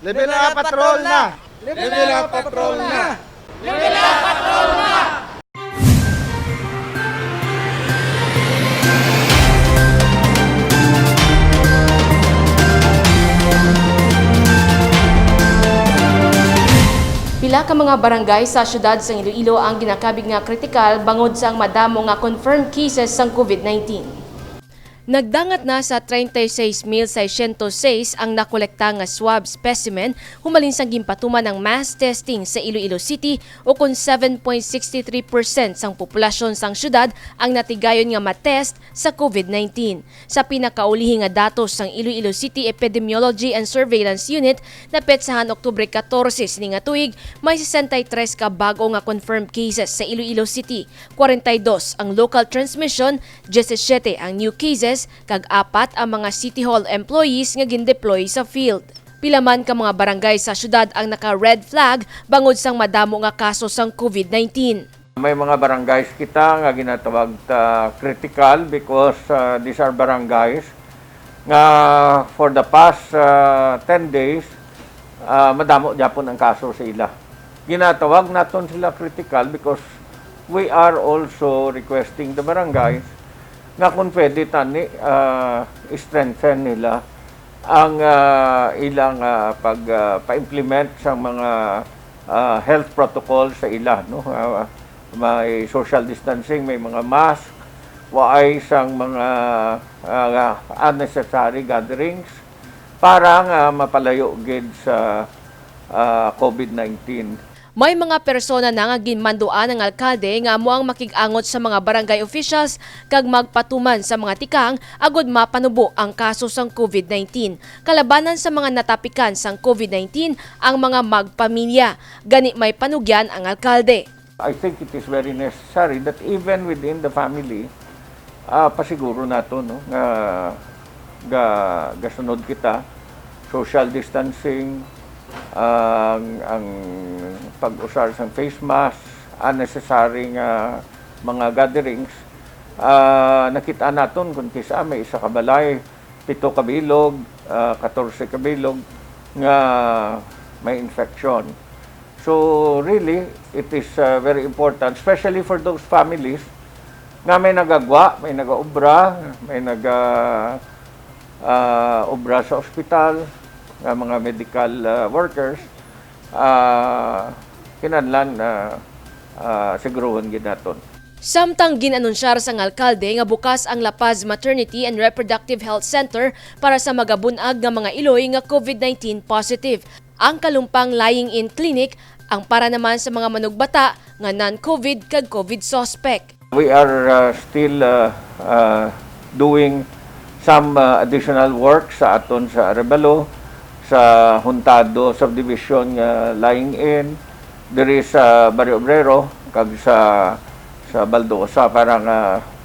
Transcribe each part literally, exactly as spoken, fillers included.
Level up, patrol na! Level up, patrol na! Pila ka mga barangay sa siyudad sang Iloilo ang ginakabig nga kritikal bangod sang madamo nga confirmed cases sang COVID nineteen. Nagdangat na sa treinta y seis mil seiscientos seis ang nakolekta nga swab specimen humalin sang ginpatuman ang mass testing sa Iloilo City, ukon seven point six three percent sang populasyon sang siyudad ang natigayon nga ma-test sa COVID nineteen. Sa pinakaulihi nga datos sang Iloilo City Epidemiology and Surveillance Unit, napetsahan Oktubre katorse sini nga tuig, may sesenta y tres ka bag-o nga confirmed cases sa Iloilo City, kwarenta y dos ang local transmission, diyesisiyete ang new cases, kag apat ang mga City Hall employees nga gin-deploy sa field. Pila man ka mga barangay sa siyudad ang naka-red flag bangod sang madamo nga kaso sang COVID nineteen. May mga barangays kita nga ginatawag ta critical because uh, these are barangays nga for the past uh, ten days uh, madamo gyapon ang kaso sa ila. Ginatawag naton sila critical because we are also requesting the barangays nga kung pwede tani uh, strengthen nila ang uh, ilang uh, pag uh, pa-implement sa mga uh, health protocol sa ila, no? Uh, may social distancing, may mga mask, waay sang mga uh, unnecessary gatherings para nga mapalayo gid sa uh, COVID nineteen. May mga persona na nga ginmanduan ang alkalde nga amo ang makig-angot sa mga barangay officials kag magpatuman sa mga tikang agod mapanubo ang kaso sang COVID nineteen. Kalabanan sa mga natapikan sang COVID nineteen ang mga magpamilya. Gani may panugyan ang alkalde. I think it is very necessary that even within the family, uh, pasiguro nato, no, nga ga, gasunod kita, social distancing, ang, ang pag-usar sang face mask, unnecessary nga mga gatherings, uh, nakita naton kung kisa may isa ka balay, pito ka bilog, uh, katorse ka bilog nga may infection. So really, it is uh, very important, especially for those families nga may nagagwa, may nagaobra, may naga uh, obra sa ospital, nga mga medical uh, workers, uh, kinahanglan na uh, siguruhon gid naton. Samtang gin-anunsyar sang alkalde nga bukas ang La Paz Maternity and Reproductive Health Center para sa magabun-ag nga mga iloy nga COVID nineteen positive, ang Kalumpang Lying-in Clinic ang para naman sa mga manugbata nga non-COVID kag COVID suspect. We are uh, still uh, uh, doing some uh, additional work sa aton sa Arevalo, sa Huntado Subdivision nga lying-in, diri sa Barrio Obrero, kag sa sa Baldosa para nga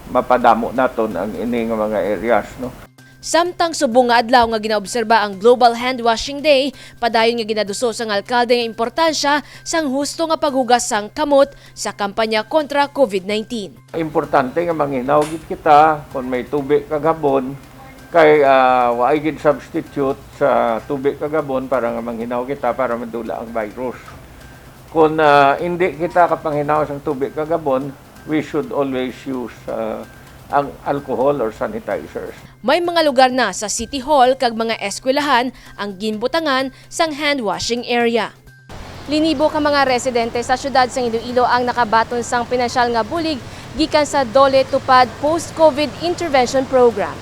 mapadamo naton ang ini nga mga areas, no? Samtang subong nga adlaw nga ginaobserba ang Global Hand Washing Day, padayon nga ginaduso sang alkalde nga importansya sang husto nga paghugas sang kamot sa kampanya kontra COVID nineteen. Importante nga manghinaw gid kita kon may tubig kag habon, kay uh, waay gid substitute sa tubig kag habon para nga manghinaw kita para madula ang virus. Kon uh, indi kita kapanghinaw sang tubig kag habon, we should always use uh, ang alcohol or sanitizers. May mga lugar na sa City Hall kag mga eskwelahan ang ginbutangan sang hand washing area. Linibo ka mga residente sa siyudad sang Iloilo ang nakabaton sang pinansyal nga bulig gikan sa DOLE TUPAD Post-COVID Intervention Program.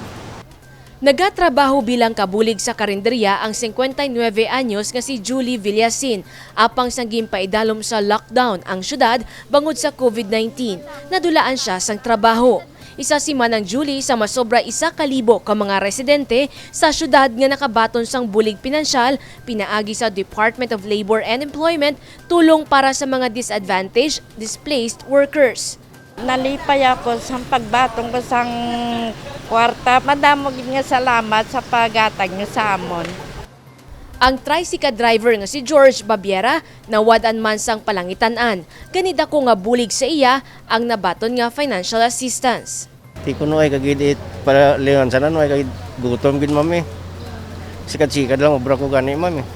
Nagatrabaho bilang kabulig sa karinderya ang singkwenta y nuebe anyos nga si Julie Villasin. Apang sang ginpaidalom sa lockdown ang syudad bangod sa COVID nineteen, nadulaan sia sang trabaho. Isa si Manang Julie sa masobra isa ka libo ka mga residente sa syudad nga nakabaton sang bulig pinansyal pinaagi sa Department of Labor and Employment, tulong para sa mga disadvantaged, displaced workers. Nalipay ako sang pagbaton ko sang kwarta. Madamo gid nga salamat sa paghatag niyo sa amon. Ang tricycle driver nga si George Babiera nawad-an man sang palangitan-an, gani dako nga bulig sa iya ang nabaton nga financial assistance. Ti kuno ay kagid it palalingan sa nanuay kay gutom gid mami. Sikad-sikad lang obra ko gani mami.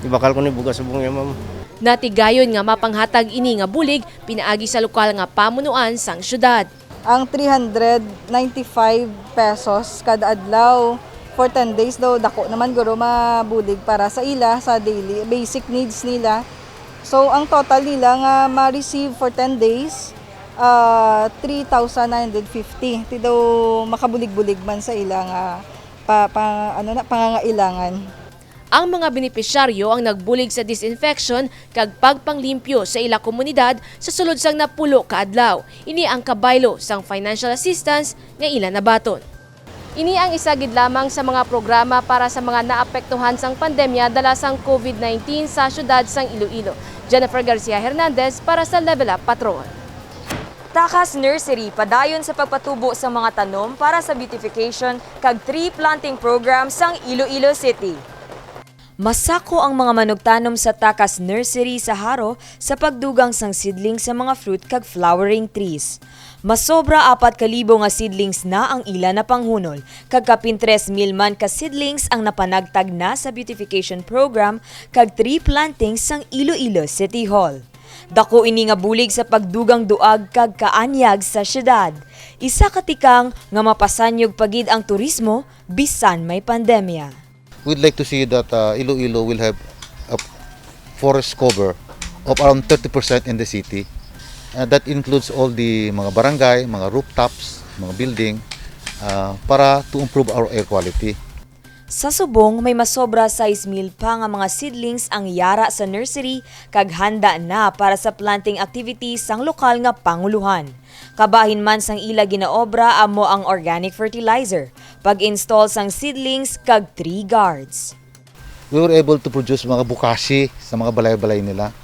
Ibakal ko ni bugas subong niya, ma'am. Natigayon nga mapanghatag ini nga bulig pinaagi sa lokal nga pamunuan sang syudad. Ang three hundred ninety-five pesos kada adlaw for ten days daw, dako naman guro mabulig para sa ila sa daily basic needs nila. So ang total nila nga ma-receive for ten days, ah, three thousand nine hundred fifty. Ti daw makabulig-bulig man sa ila nga pa, pa, ano na, pangangailangan. Ang mga benepisyaryo ang nagbulig sa disinfection kag pagpanglimpyo sa ila komunidad sa sulod sang napulo ka adlaw. Ini ang kabaylo sang financial assistance nga ila nabaton. Ini ang isa gid lamang sa mga programa para sa mga naapektuhan sang pandemya dala sang COVID nineteen sa siyudad sang Iloilo. Jennifer Garcia Hernandez para sa Level Up Patrol. Takas Nursery padayon sa pagpatubo sa mga tanom para sa beautification kag tree planting program sang Iloilo City. Masako ang mga manugtanom sa Takas Nursery sa Jaro sa pagdugang sang seedling sa mga fruit kag flowering trees. Masobra apat ka libo nga seedlings na ang ila napanghunol, kag kapin tres mil man ka seedlings ang napanagtag na sa beautification program kag tree planting sang Iloilo City Hall. Dako ini nga bulig sa pagdugang duag kag kaanyag sa siyudad. Isa ka tikang nga mapasanyog pa gid ang turismo bisan may pandemya. We'd like to see that uh, Iloilo will have a forest cover of around thirty percent in the city. Uh, that includes all the mga barangay, mga rooftops, mga building, uh, para to improve our air quality. Sa subong, may masobra sais mil pa nga mga seedlings ang yara sa nursery kag handa na para sa planting activities sang lokal nga panguluhan. Kabahin man sang ila ginaobra amo ang organic fertilizer, pag-install sang seedlings kag tree guards. We were able to produce mga bokashi sa mga balay-balay nila.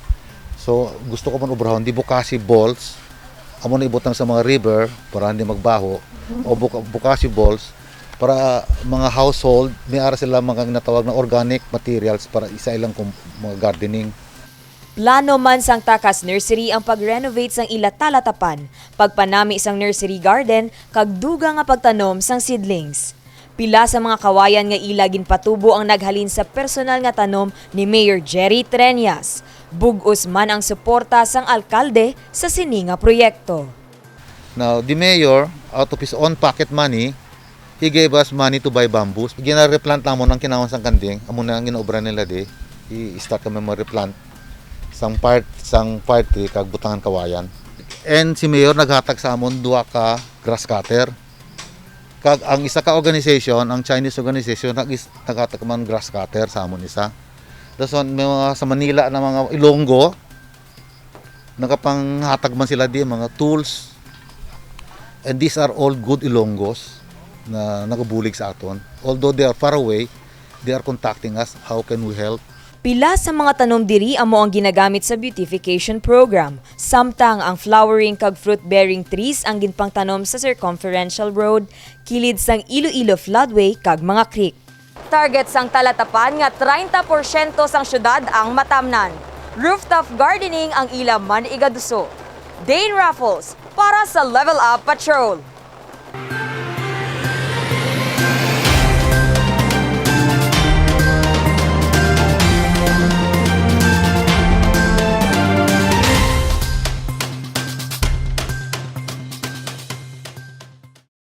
So gusto ko man obrahon di bokashi balls, amo na ibutang sa mga river para hindi magbaho, o buka- bokashi balls para mga household, may ara sila mga ginatawag na organic materials para sa ilang kum- mga gardening. Plano man sang Takas Nursery ang pag-renovate sang ila talatapan, pagpanami sang nursery garden, kag dugang nga pagtanom sang seedlings. Pila sa mga kawayan nga ila ginpatubo ang naghalin sa personal nga tanom ni Mayor Jerry Treñas. Bug-os man ang suporta sang alkalde sa sini nga proyekto. Now, the mayor, out of his own pocket money, he gave us money to buy bamboos. Gina-replant namon ang kinahanglan sang kanding, amo na ang ginaobra nila di. I-start kami mag-replant sang part sang fire tree kag butangan kawayan. And si mayor naghatag sa amon duha ka grass cutter. Kag ang isa ka organization, ang Chinese organization, nag naghatag man grass cutter sa amon isa. Dason may mga sa Manila na mga Ilonggo, nakapanghatag man sila di mga tools. And these are all good Ilonggos na nagabulig sa aton. Although they are far away, they are contacting us. How can we help? Pila sa mga tanom diri amo ang ginagamit sa beautification program, samtang ang flowering kag fruit-bearing trees ang ginpangtanom sa circumferential road, kilid sang Iloilo floodway kag mga creek. Target sang talatapan nga treinta porsyento sang syudad ang matamnan. Rooftop gardening ang ila man-igaduso. Dane Raffles para sa Level Up Patrol.